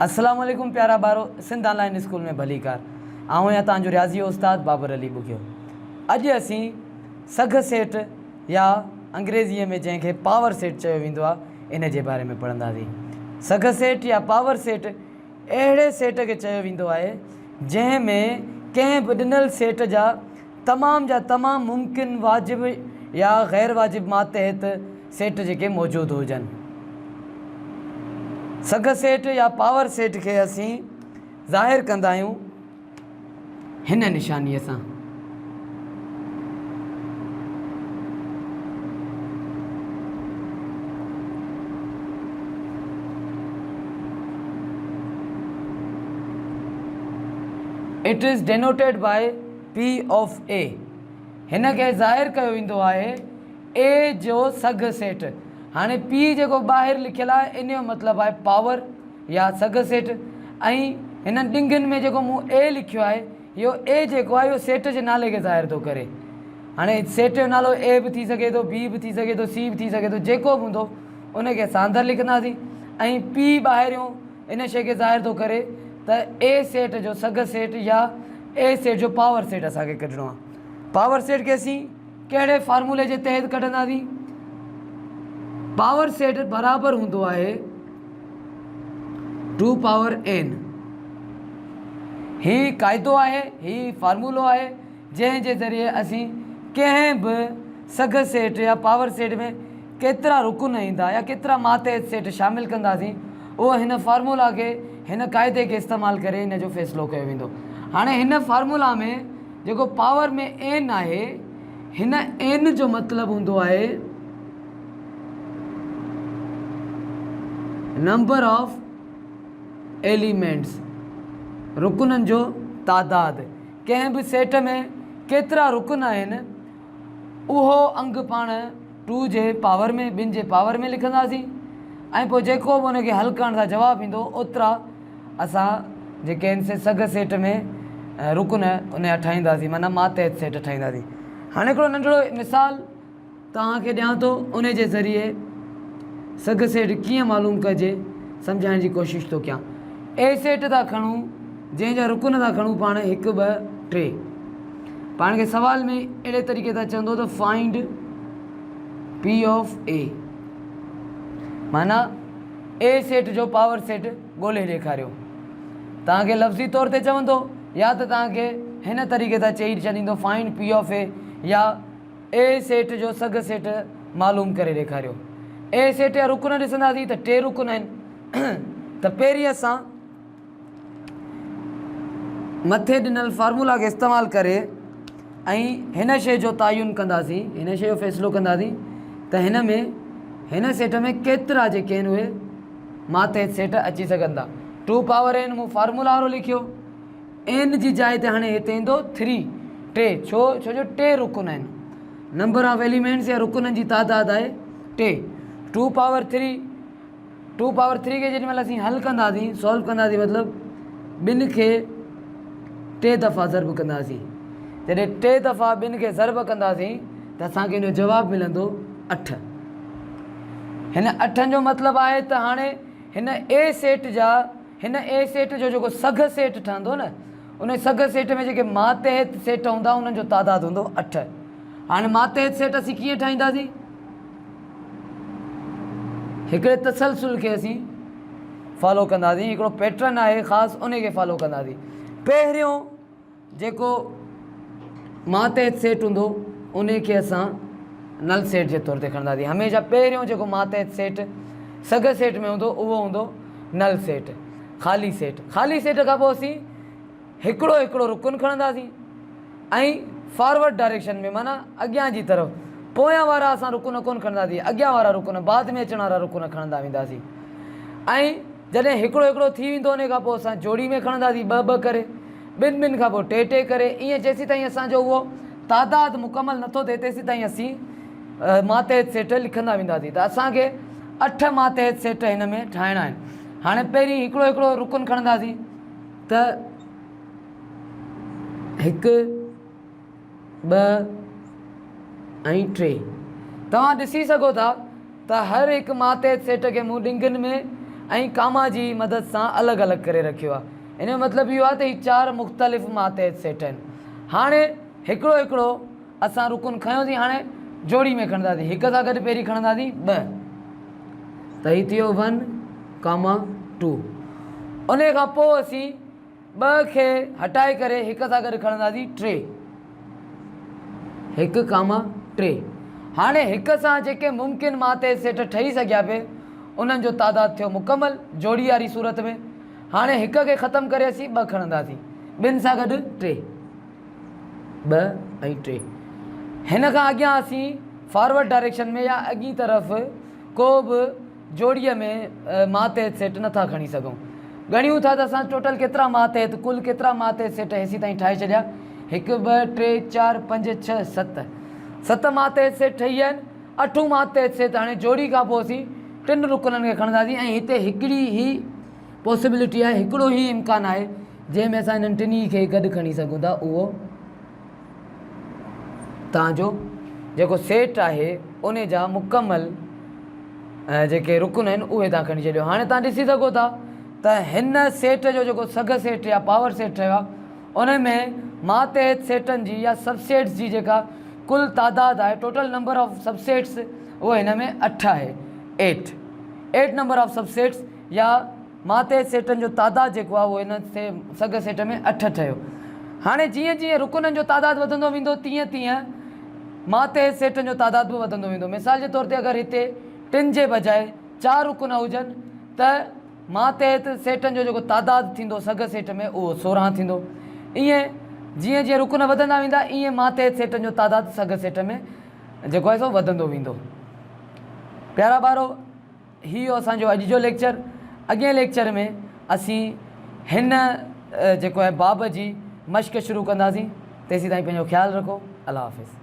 السلام عليڪم پيارا ٻارو سنڌ آن لائين اسڪول ۾ ڀليڪار آئون آهيان توهان جو رياضي جو استاد بابر علي ٻگهيو اڄ اسين سگهه سيٽ يا انگريزيء ۾ جنهن کي پاور سيٽ چيو ويندو آهي ان جي باري ۾ پڙهنداسين سگهه سيٽ يا پاور سيٽ اهڙي سيٽ کي چيو ويندو آهي جنهن ۾ ڪنهن به ڏنل سيٽ جا تمام جا تمام ممڪن واجب يا غير واجب ماتحت سيٽ جيڪي موجود هجن. سگهه سيٽ يا پاور سيٽ کي اسين ظاهر ڪندا آهيون هن نشانيء سان. It is denoted by P of A هن کي ظاهر ڪيو ويندو آهي اي جو سگهه سيٽ. هاڻي پي جيڪو ٻاهر لکيل آهي ان جو مطلب آهي پاور يا سگهه سيٽ ۽ هنن ڏنگين ۾ جيڪو مون اي لکيو آهي اهو اي جيڪو آهي اهو سيٽ جي نالي کي ظاهر ٿو ڪري. هاڻي سيٽ جو نالو اي به ٿي سگهي ٿو بي به ٿي سگهي ٿو سي به ٿي سگهي ٿو جيڪو به هوندو ان کي اسان اندر لکنداسين ۽ پي ٻاهريون ان شيء کي ظاهر ٿو ڪري ته اي سيٽ جو سگهه سيٽ يا اي سيٽ جو پاور سيٽ اسان کي ڪڍڻو آهي. پاور سيٽ کي اسين ڪهڙي فارمولي جي تحت ڪڍنداسين؟ پاور سيٽ برابر هوندو آهي 2 پاور اين. هي قاعدو آهي، هي فارمولو آهي جنهن جي ذريعي اسين ڪنهن به سگهه سيٽ يا پاور سيٽ ۾ ڪيترا رڪن ايندا يا ڪيترا ماتحت سيٽ شامل ڪنداسين اهو هن فارمولا کي هن قاعدي کي استعمال ڪري ان جو فيصلو ڪيو ويندو. هاڻي هن فارمولا ۾ جيڪو پاور ۾ اين آهي هن اين جو مطلب هوندو آهي نمبر آف ايليمينٽس رڪنن جو تعداد ڪنهن به سيٽ ۾ ڪيترا رڪن آهن اهو انگ پاڻ ٽو جي پاور ۾ ٻن جي پاور ۾ لکنداسين ۽ پوء جيڪو به ان کي حل ڪرڻ سان جواب ايندو اوترا اسان جيڪي آهن سي سگهه سيٽ ۾ رڪن ان جا ٺاهينداسين معنيٰ ماتحت سيٽ ٺاهينداسين. هاڻي هڪڙو ننڍڙو مثال توهان کي ڏيان ٿو ان جي ذريعي سگهه سيٽ ڪيئن معلوم ڪجي سمجهائڻ جي ڪوشش ٿو ڪيان. اي سيٽ ٿا کڻون جنهن جا رڪن ٿا کڻون پاڻ هڪ ٻه ٽي. پاڻ کي سوال ۾ اهڙي طريقي سان چوندو ته فائنڊ پي آف اي معنيٰ اي سيٽ جو پاور سيٽ ڳولي ڏيکاريو. توهان کي لفظي طور تي چوندو يا ته توهان کي هن طريقي سان چئي ڇڏيندو فائنڊ پي آف اي يا اي سيٽ جو سگهه سيٽ معلوم ڪري ڏيکاريو. اي سيٽ جا رڪن ڏسنداسين ته ٽي رڪن آهن ته پهرين اسان مٿي ڏنل فارمولا کي استعمال ڪري ۽ هن شيء جو تعين ڪنداسين هن شيء جو فيصلو ڪنداسين ته هن ۾ هن سيٽ ۾ ڪيترا جيڪي آهن اهي ماتحت سيٽ اچي سگهن ٿا. ٽو پاور اين مون فارمولا وارو لکيو. اين جي جاء تي هاڻي هتي ايندو ٿري، ٽي، ڇو؟ ڇو جو ٽي رڪن آهن. نمبر آف ايليمينٽس يا رڪنن جي تعداد آهي ٽي. Two power three, two power three کي جيڏي مهل اسين حل ڪنداسين، سالو ڪنداسين مطلب ٻن کي ٽي دفعا ضرب ڪنداسين. جڏهن ٽي دفعا ٻن کي ضرب ڪنداسين ته اسان کي ان جو جواب ملندو اٺ. هن اٺن جو مطلب آهي ته هاڻي هن اي سيٽ جا هن اي سيٽ جو جيڪو سگهه سيٽ ٺهندو نه ان سگهه سيٽ ۾ جيڪي ماتحت سيٽ هوندا انهن جو تعداد هوندو اٺ. هاڻي ماتحت سيٽ اسين ڪيئن ٺاهينداسين؟ هڪڙي تسلسل کي اسين فالو ڪنداسين، هڪڙو پيٽرن آهي خاص ان کي فالو ڪنداسين. پهريون جيڪو ماتحت سيٽ هوندو ان کي اسان نل سيٽ جي طور تي کڻنداسين. هميشه پهريون جيڪو ماتحت سيٽ سگهه سيٽ ۾ هوندو اهو هوندو نل سيٽ، خالي سيٽ. خالي سيٽ کان پوء اسين هڪڙو هڪڙو رڪن کڻنداسين ۽ فارورڊ ڊائريڪشن ۾ معنيٰ اڳيان جي طرف پويان وارا اسان رڪن ڪونه کڻنداسين، اڳيان وارا رڪن بعد ۾ اچڻ وارا رڪن کڻندا وينداسين ۽ جڏهن هڪڙو هڪڙو ٿي ويندو ان کان پوء اسان جوڙي ۾ کڻنداسين ٻه ٻه ڪري، ٻن ٻن کان پوء ٽي ٽي ڪري ائين جيسيتائين اسان جو اهو تعداد مڪمل نٿو ٿئي تيسيتائين اسين ماتحت سيٽ لکندا وينداسين ته اسان کي اٺ ماتحت سيٽ هن ۾ ٺاهڻا آهن. هاڻي پهرين هڪڙو هڪڙو رڪن کڻنداسين ته هڪ، ٻه ۽ ٽي. توهان ڏسي سگهو ٿا ته هر هڪ ماتحت سيٽ کي مون ڏنگن ۾ ۽ ڪاما جي مدد سان الڳ الڳ ڪري رکيو آهي. ان جو مطلب اهو آهي ته هي چار مختلف ماتحت سيٽ آهن. هاڻي هڪڙو هڪڙو اسان رڪن کنيوسين هاڻي جوڙي ۾ کڻنداسين. هڪ سان گڏ پهرين کڻنداسين ٻه ته هي ٿي ويو ون ڪاما ٽو. ان کان پوء اسين ٻه کي هٽائي ڪري هڪ سان گڏ کڻنداسين ٽي. هڪ ڪاما ٽي. هاڻي هڪ سان جيڪي ممڪن ماتحت سيٽ ٺهي سگهيا پئي انهن جو تعداد ٿيو مڪمل جوڙي واري صورت ۾. هاڻي هڪ کي ختم ڪري اسين ٻه کڻنداسين. ٻن سان گڏ ٽي. ٻه ۽ ٽي. هن کان اڳيان اسين فارورڊ ڊائريڪشن ۾ يا اڳئين طرف ڪو به جوڙيء ۾ ماتحت سيٽ نه ٿا کڻي سگهون. ڳڻيون ٿا ته اسان ٽوٽل ڪيترا ماتحت، ڪل ڪيترا ماتحت سيٽ هيسيتائين ٺاهي ڇڏيا. هڪ، ٻه، ٽي، چار، پنج، ڇهه، ست. ست ماتحت سيٽ ٺهي ويا آهن. اٺون ماتحت سيٽ هاڻي جوڙي کان پوء اسين ٽن رڪنن کي کڻنداسين ۽ هتي هڪڙي ئي پاسيبلٽي آهي، هڪڙو ئي امڪان آهي جنهن ۾ اسان انهن ٽنهي کي گڏ کڻي سگهون ٿا اهو تان جو جيڪو سيٽ آهي ان جا مڪمل جيڪي رڪن آهن اهي تان کڻي ڇڏيو. هاڻي تان ڏسي سگهو ٿا ته هن سيٽ جو جيڪو سگهه سيٽ يا پاور سيٽ ٺهيو آهي ان ۾ ماتحت سيٽن جي يا سب سيٽس جي جيڪا ڪل تعداد آهي total number of sub seats اهو هن ۾ اٺ آهي eight eight number of subsets يا ماتحت سيٽن جو تعداد جيڪو آهي اهو هن سگهه سيٽ ۾ اٺ ٺهيو. هاڻي جيئن جيئن رڪنن جو تعداد وڌندو ويندو تيئن تيئن ماتحت سيٽن جو تعداد به وڌندو ويندو. مثال جي طور تي اگر هتي ٽن جي بجاء چار رڪن هجن ته ماتحت سيٽن جو جيڪو تعداد ٿيندو سگهه سيٽ ۾ اهو 16 ٿيندو. ائين جيئن جيئن رڪن وڌندا ويندا ائين ماتحت سيٽن جو تعداد سگهه سيٽ ۾ جيڪو آهي سو وڌندو ويندو. پيارا ٻارو! هي هو اسان جو اڄ جو ليڪچر. اڳئين ليڪچر ۾ اسين هن جيڪو آهي باب جي مشق شروع ڪنداسين. تيسين تائين پنهنجو خيال رکو. الله حافظ.